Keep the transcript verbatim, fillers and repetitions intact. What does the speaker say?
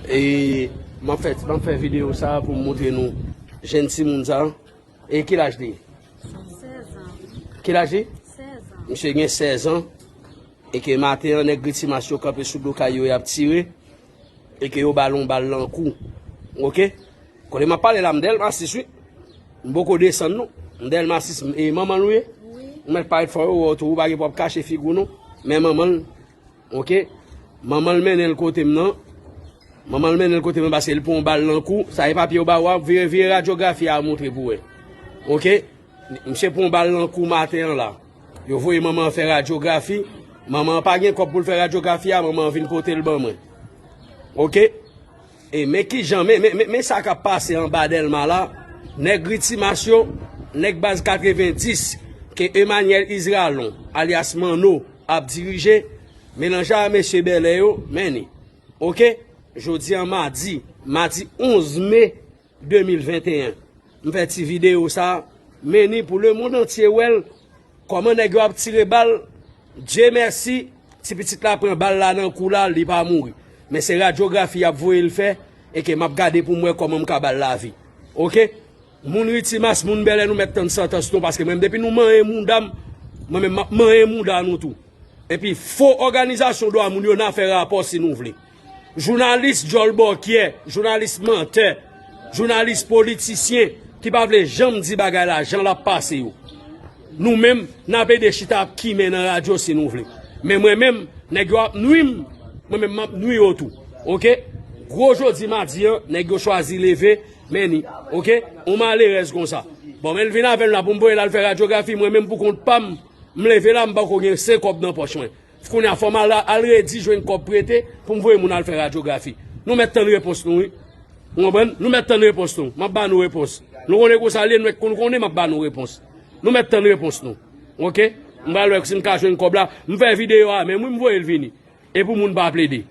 E m ap fè, m ap fè videyo sa pou m montre nou jèn timoun sa. E ki laj li? Sèz an. Ki laj li? Sèz an. Misye gen sèz an. E ke maten an, nèg Ritimas yo kanpe sou do kay yo, y ap tire. E ke yo ba l yon bal nan kou. Oke? Kote m ap pale la, m Dèlma sis, wi. M poko desann, non. M Dèlma sis, e manman l ou ye? Wi. Ou mèt parèt fò, yo wè w tou, ou pa gen pou w ap kache figi w, non. Men manman l, oke? Manman l mennen l kote m nan. Manman l mennen l kote m nan paske l pran yon bal nan kou. Sa e papye yo ba w, ap vire, vire radyografi a montre pou wè. Oke? Misye pran yon bal nan kou maten an la. Yo voye manman an fè radyografi. Manman an pa gen kòb pou l fè radyografi a, manman an vin pote l ban mwen. Oke? E men kijan, men, men, men, men sa k ap pase anba Dèlma la. Nèg Ritimas yo, nèg baz katrevenndis, ke Emmanuel Isralon, alyas Manno, ap dirije, melanje a mesye Bèlè yo, men ni. Oke? Jodi an madi, madi onz me de mil venteyen. M fè ti videyo sa, men ni pou lemonn antye wè l, kòman nèg yo ap tire bal. Dye mèsi, ti pitit la pran bal la nan kou la, li pa mouri. Men se radyografi y ap voye l fè, e ke m ap gade pou m wè kòman m ka ba l lavi. Oke? Moun Ritimas, moun Bèlè, nou mèt tann santans nou, paske mwen menm depi nou manyen mouda m, mwen menm m ap manyen mouda nou tou. Epi fo òganizasyon dwa moun yo nan fè rapò si nou vle. Jounalis djòl bòkyè, jounalis mantè, jounalis politisyen ki pa vle janm di bagay la jan l ap pase yo. Nou menm, n ap ede chita ap kimen nan radyo si nou vle. Men mwen menm, nèg yo ap nwi m, mwen menm m ap nwi yo tou. Oke? Gwo jodi madi an, nèg yo chwazi leve, men ni. Oke? On malerèz konsa. Bon, men l vin avè l la pou m voye l al fè radyografi, mwen menm pou kont pa m, m leve la, m pako gen senk kòb nan pòch mwen. Kounye a, fò m al, al redi jwenn kòb prete pou m voye moun al fè radyografi. Nou mèt tann repons nou, wi. Ou konprann? Nou mèt tann repons nou. M ap ba nou repons. Nou konnen konsa l ye, nou, nou konnen m ap ba nou repons. Nou mèt tann repons nou. Oke? M pral wè si m ka jwenn kòb la. M fè videyo a menm, wi, m voye l vini. E pou moun pa plede.